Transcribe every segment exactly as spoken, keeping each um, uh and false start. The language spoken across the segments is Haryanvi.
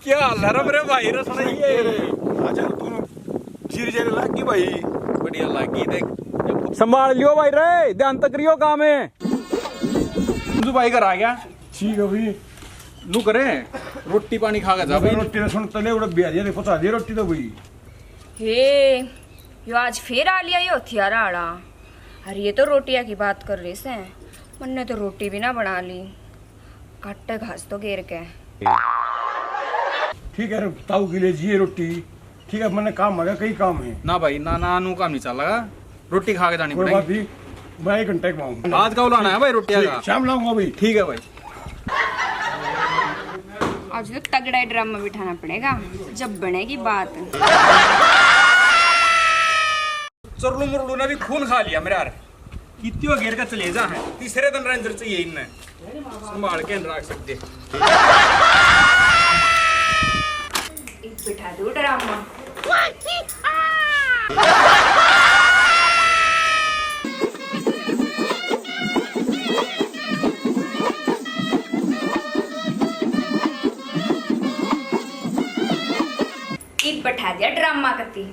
क्या हाल है रे मेरे भाई रे, सुनाइए। अच्छा, तू जीरे जीरे लाग गई भाई। बढ़िया लाग गई देख। संभाल लियो भाई रे, ध्यान तक रियो काम है। तू भाई घर आ गया? ठीक है भाई। नू करे, रोटी पानी खा के जा भाई। रोटी ने सुन तले उड़ा बिहारिया ने पहुंचा दे रोटी तो भाई। हे, यो आज फिर आ लिया यो हथियारा आला। अरे ये तो रोटियां की बात कर रहे से, मन्ने तो रोटी भी ना बना ली। काटे घास तो घेर के। ठीक है, ताऊ के लिए जिए रोटी। ठीक है, मैंने काम आ गया, कई काम है। ना भाई, ना, ना, नू काम नहीं चल रहा। रोटी खा के जानी कोई पड़ेगी। बात नहीं, मैं एक घंटे के बाद। आज का लाना है भाई रोटी ठीक, का? शाम लाऊंगा भाई। ठीक है भाई। आज तो तगड़ा ही ड्रामा बिठाना पड़ेगा, जब बनेगी बात। चुरलू मुरलू ने भी खून खा लिया मेरा यार। कित्ती हो घेर का चले जा है, तीसरे दिन रेंजर चाहिए इनने, संभाल के नहीं रख सकते। एक बिठा दो ड्रामा। ईद बैठा दिया ड्रामा कती।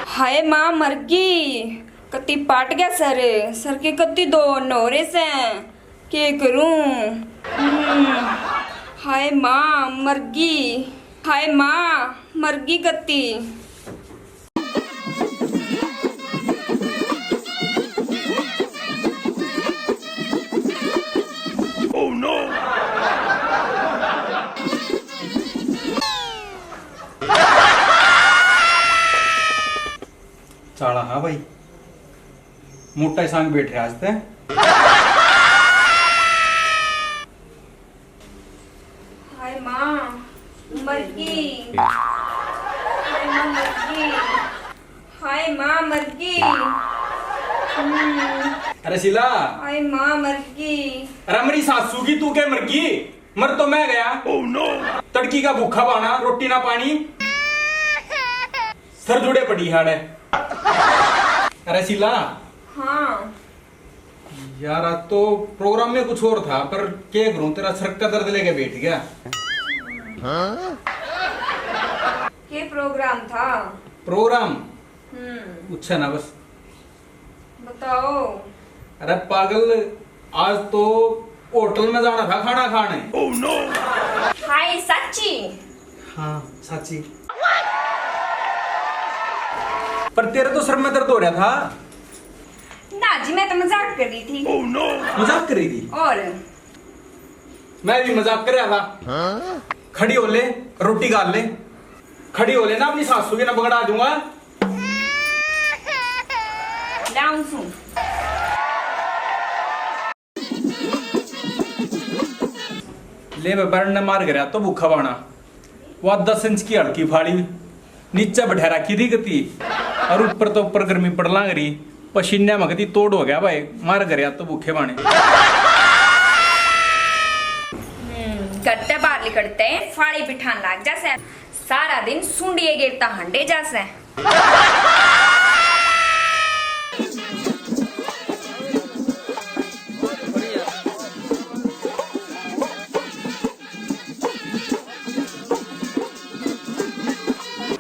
हाय माँ मरगी, कती पाट गया सर, सर के कती दो नोरे से, के करूं? हम्म, हाय माँ मरगी, हाय माँ मरगी कती। चाला हाँ भाई, मोटा ही सांग बैठ रहा आज ते। हाय माँ, मरगी। हाय माँ, मरगी। हाय माँ, मरगी। हम्म। अरे शीला। हाय माँ, मरगी। अरे मेरी सासू की तू के मरगी? मर तो मैं गया। तड़की का भूखा बाना, रोटी ना पानी। सर जुड़े पड़ी हाड़े। अरे शीला। हाँ। यार, आज तो प्रोग्राम में कुछ और था, पर के करूं, तेरा सर का दर्द लेके बैठ गया। के प्रोग्राम था? प्रोग्राम? हम्म। पूछे ना बस। बताओ। अरे पागल, आज तो होटल में जाना था खाना खाने। हाय सच्ची? हाँ, सच्ची। पर तेरे तो सर में दर्द हो रहा था। ना जी, मैं तो मजाक कर रही थी। मजाक कर रही थी? और? मैं भी मजाक कर रहा था। खड़ी हो ले, रोटी खा ले। खड़ी हो ले ना, अपनी सासू के ना पकड़ा दूंगा। लाऊं सूं। ले बे, बरण ने मार गया तो भूखा बाना। वह दस इंच की हल्की फाड़ी नीचे बैठा रखी थी कती, और ऊपर तो ऊपर गर्मी पड़ लाग रही, पसीने में कती तोड़ हो गया भाई, मार गया तो भूखे बाने। हम्म, घर ते बाहर निकलते हैं, फाड़ी बिठान लाग जा से, सारा दिन सुंडिये गिरता हंडे जा से।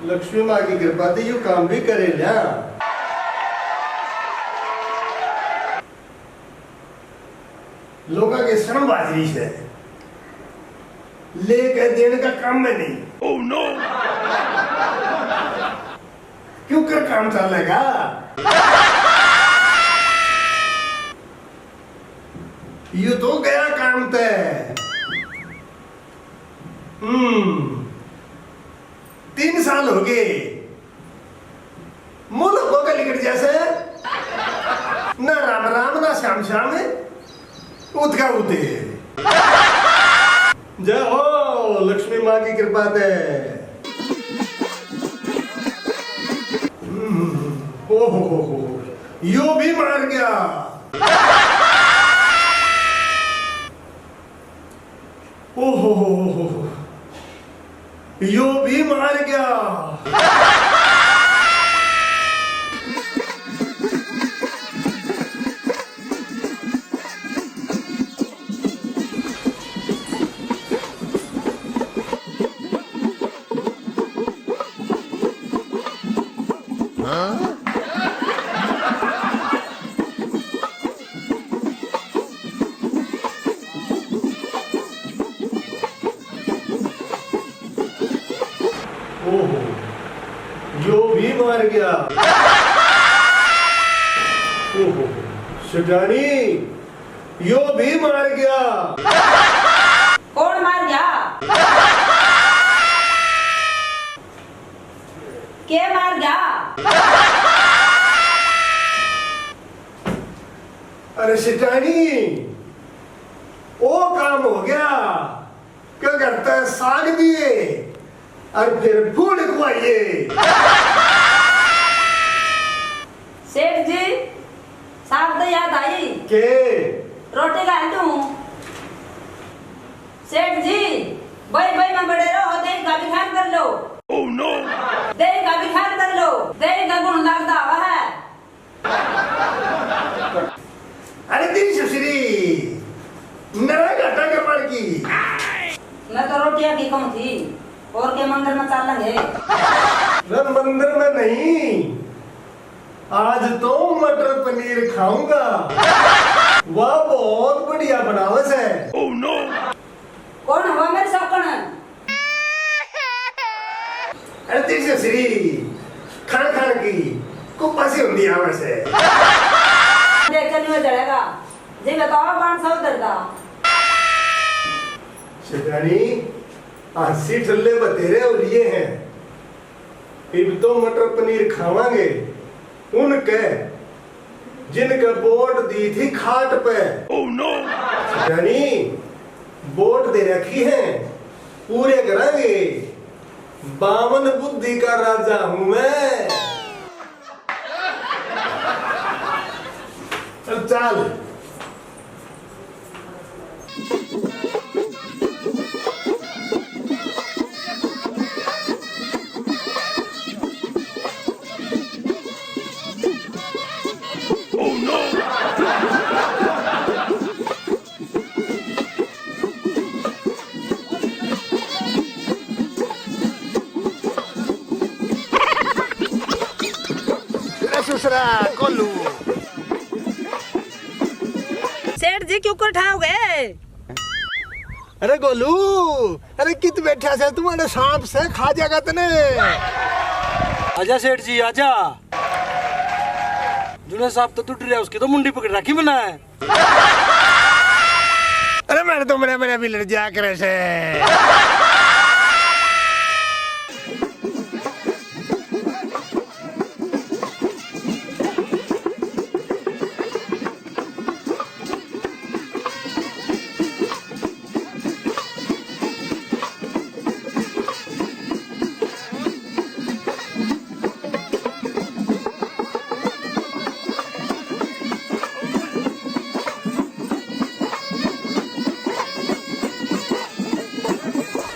लक्ष्मी माँ की कृपा थी, यू काम भी करे लिया। लोगों के शर्म बाजरी से लेके देने का काम में नहीं। क्यों कर काम चलेगा? यू तो गया काम तय। हम्म, तीन साल हो गए, मुंह लुको के लिकड़ जैसे, ना राम राम ना श्याम श्याम, उतका उते। जय हो लक्ष्मी माँ की कृपा ते। हम्म, ओ हो हो हो, यो भी मार गया। ओ हो हो हो हो, यो भी मार गया। गया। ओहो, सेठानी, यो भी मार गया। कौन मार गया? के मार गया? अरे सेठानी, ओ काम हो गया। के घर तै साग दिए और फिर फूल खुआइए। सेठ जी, साग तो याद आई। के? रोटी का है तू? सेठ जी, भाई भाई में बड़े रहो, देख का भी ख्याल कर लो। Oh no! देख का भी ख्याल कर लो, देख का गुण लगता हुआ है। अरे तेरी ससुरी, मेरा घाटा के मार की। मैं तो रोटियां की कहूं थी, और के मंदिर में चालेंगे? ना, मंदिर में नहीं, आज तो मटर पनीर खाऊंगा। वाह, बहुत बढ़िया बनावे से। कौन हुआ मेरे सौकन? अरे तेरी ससुरी, खान खान की कुप्पा सी होंदी आवे से। देख चल में जड़ेगा, जे बताओ पाँच सौ दर्दा। सेठानी, अस्सी ठल्ले बतेरे हो लिए हैं, इब तो मटर पनीर खावांगे। उनके जिनके वोट दी थी खाट पे। Oh no! यानी वोट दे रखी है, पूरे करांगे। बावन बुद्धि का राजा हूं मैं। चल, चल। अरे ससुरा, गोलू। सेठ जी, क्यों कर ठाओगे? अरे गोलू, अरे कित बैठा से, तुम्हारे सांप से खा जाएगा तने। आजा सेठ जी, आजा। जूने सांप तो टूट रहा, उसकी तो मुंडी पकड़ रखी बना है। अरे मैंने तो मरे मरे भी लड़ जा करे से।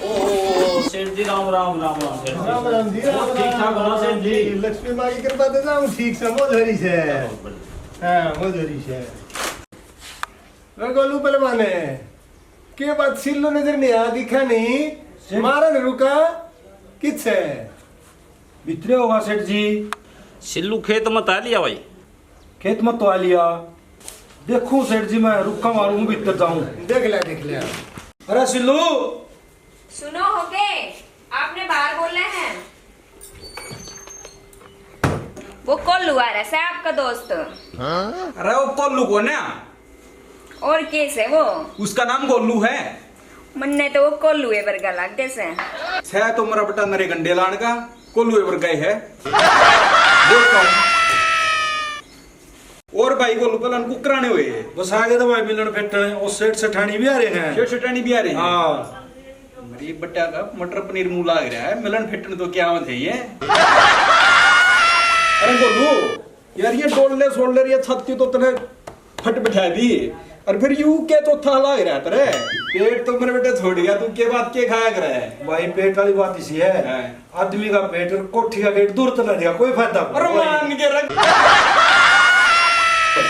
ओ, ओ, ओ, सेठ जी, राम, राम, राम, राम, सेठ जी। राम, राम जी, और राम, ठीक ठाक राम, हो ना, राम सेठ जी? जी। लक्ष्मी माँ की कृपा से जाऊँ ठीक से, मौज हो रही से। चलो, बढ़िया। हाँ, मौज हो रही से। रे गोलू पहलवान, के बात सिल्लू नजर नहीं आ, दिखा नहीं? सेठ मारन रुका, कित से? भीतरे होगा सेठ जी। सिल्लू खेत मत आ लिया भाई। खेत मत तो आ लिया। देखूं सेठ जी, मैं रुक्का मारूं, भीतर जाऊं। देख ले, देख ले। अरे सिल्लू। सुनो हो के, आपने बाहर बोला है। वो कोल्लू आ रहा है आपका दोस्त। अरे वो कोल्लू कौन है? और के से वो? उसका नाम गोलू है। मन्ने तो वो कोल्लू ए वर्गा लागे से। छह तो मेरा बेटा नरे गंडे लान का, कोल्लू ए वर्गा ही है। देखता हूँ। और भाई गोलू पहला कुकराने हुए। बस आगे तो भाई मिलन फेटने, और सेठ सेठानी भी आ रहे हैं। सेठ सेठानी भी आ रहे हैं। हाँ। मेरी बेटा का मटर पनीर मुंह लाग रहा है, मिलन फेटने तो क्या होते ये। अरे गोलू, यार, ये डोले शोल्डर, ये छाती तो तने फट बिठा दी। और फिर यू के तो था लाग रहा तेरे। पेट तो मेरे बेटे छोड़ गया, तू के बात के खाया करे? भाई, पेट वाली बात इसी है। हाँ। आदमी का पेट और कोठी का गेट दूर तो ना दिया, कोई फायदा नहीं। अरे मान के रख।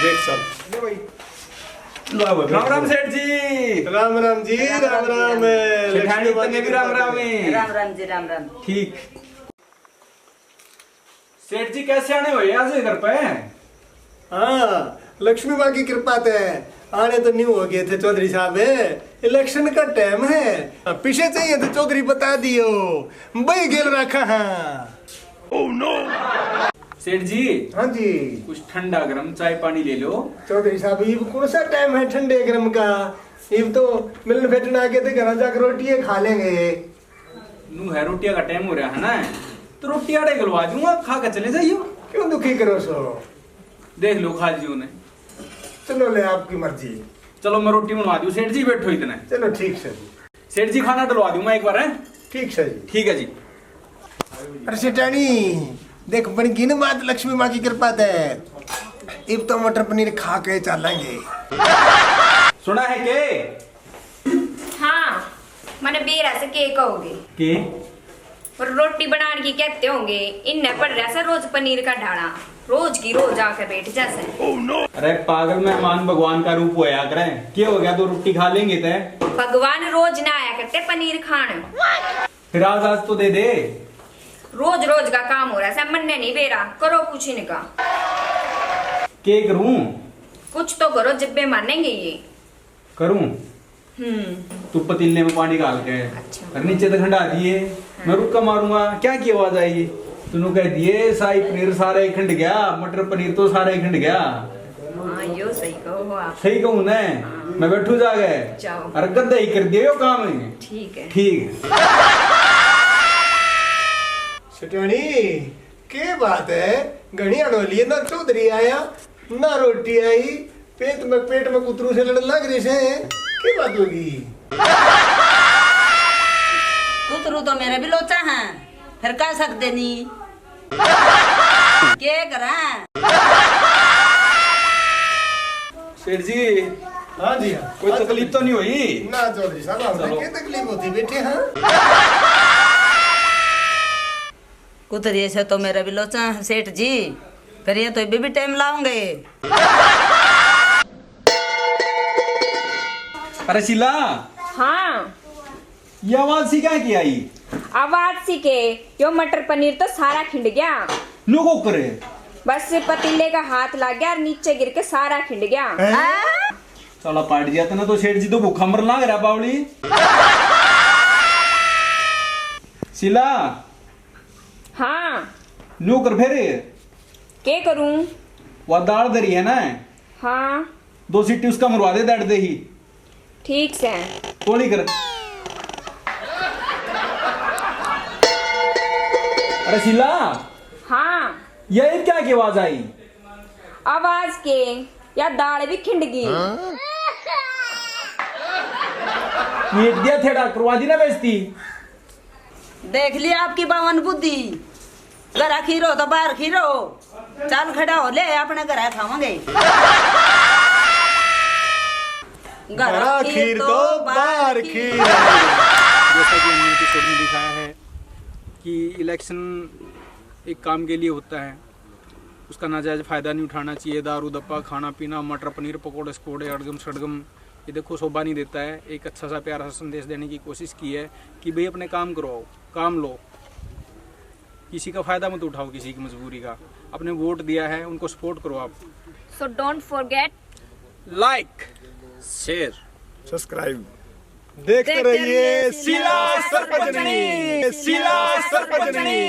देख सब। ले भाई। ला भाई, राम राम सेठ जी। राम राम जी, राम राम राम। सेठानी लक्ष्मी तन्ने भी राम राम है। राम राम जी, राम राम। ठीक। सेठ जी, कैसे आने हुए आज घर पे? हाँ, लक्ष्मी माँ की कृपा ते आने तो न्यू हो गए थे चौधरी साहब। इलेक्शन का टाइम है, पीछे चाहिए तो चौधरी बता दियो, बई गेल रखा। हाँ। Oh no! सेठ जी, हाँ जी। कुछ ठंडा गरम चाय पानी ले लो। चौधरी साहब, इब कौन सा टाइम है ठंडे गरम का? इब तो मिलन भेटन आ गए थे, घर जाकर रोटी खा लेंगे। नू है, रोटियां का टाइम हो रहा है ना, तो रोटी आड़े गलवा दूंगा, खा के चले जाइयो। क्यों दुखी करो सो? देख लो, खा लियो ने। चलो ले, आपकी मर्जी। चलो, मैं रोटी बनवा दूं, सेठ जी बैठो इतने। चलो ठीक सै जी। सेठ जी, खाना डलवा दूं मैं एक बार, हैं? ठीक सै जी। ठीक है जी। अरे सेठानी, देख, बन गई ना बात लक्ष्मी माँ की कृपा ते। इब तो मटर पनीर खा के चलेंगे। सुना है के? हाँ, मने बेरा से के कहोगे? के? और रोटी बनाने की कहते होंगे, इन्ने पड़ रहा से रोज पनीर का ढाला, रोज की रोज आके बैठ जा से। अरे पागल, मेहमान भगवान का रूप होया करे, के हो गया, दो रोटी खा लेंगे ते। भगवान रोज ना आया करते पनीर खान। फिर आज, आज तो दे दे। रोज रोज का काम हो रहा है, मन्ने नहीं बेरा, करो कुछ इनका। के करूं? कुछ तो करो, जब्बे मानेंगे ये। करूं? हम्म। तू पतीले में पानी डाल के, अच्छा। और नीचे तक खंडा दिए, हाँ। मैं रुक्का मारूंगा, क्या की आवाज आएगी? तूने कह दिए, शाही पनीर सारा ही खंड गया, मटर पनीर तो सारा ही खंड गया। हाँ, यो सही कहो आप। सही कहूँ ना? हाँ। मैं बैठू जागे। जाओ। अरे गद्दा ही कर दियो यो काम। ठीक है। ठीक है। सेठानी, के बात है? घणी अड़ोली है, ना चौधरी आया, ना रोटी आई, पेट में, पेट में कुतरू से लड़न लग रही से। के बात होगी? कुतरू तो मेरे भी लोचा हैं, फिर कह सकते नहीं। के करा? सेठ जी। हाँ जी, हाँ। कोई तकलीफ तो नहीं हुई? ना चौधरी साहब, हमें चलो। क्या तकलीफ होती, बैठे हैं। कुतरिए से तो मेरा भी लोचा है, सेठ जी, करिए तो इबे भी टाइम लाओगे। अरे शीला। हाँ। ये आवाज सी क्या की आई? आवाज सी के, यो मटर पनीर तो सारा खिंड गया। नु को करे? बस पतीले का हाथ लग गया और नीचे गिर के सारा खिंड गया। हैं? साला पाट दिया तने तो, सेठ जी तो भूखा मर लाग रहा बावली। शीला। हाँ। न्यू कर फिर। के करूं? वो दाल धरी है ना? हाँ। दो सीटी उसका मरवा दे, दर्द ही। ठीक से। थोड़ी कर। अरे शीला। हाँ। ये क्या की आवाज आई? आवाज के, या दाल भी खिंड गई। हाँ? ये दिया थे डॉक्टर, वादी ना बेइज्जती। देख लिया आपकी बावन बुद्धि। घर खीरो तो बाहर खीरो। चल खड़ा हो ले, अपने घर खावांगे। घर खीर तो बाहर खीर। जैसा कि हमने एपिसोड में दिखाया है कि इलेक्शन एक काम के लिए होता है, उसका नाजायज फ़ायदा नहीं उठाना चाहिए। दारू, दप्पा, खाना पीना, मटर पनीर, पकोड़े, सकोड़े, अड़गम सड़गम, ये देखो, शोभा नहीं देता है। एक अच्छा सा प्यारा सा संदेश देने की कोशिश की है कि भाई, अपने काम करो, काम लो, किसी का फ़ायदा मत उठाओ, किसी की मजबूरी का। अपने वोट दिया है, उनको सपोर्ट करो आप। So don't forget like, share, subscribe। देखते रहिए शीला सरपंचनी, शीला सरपंचनी।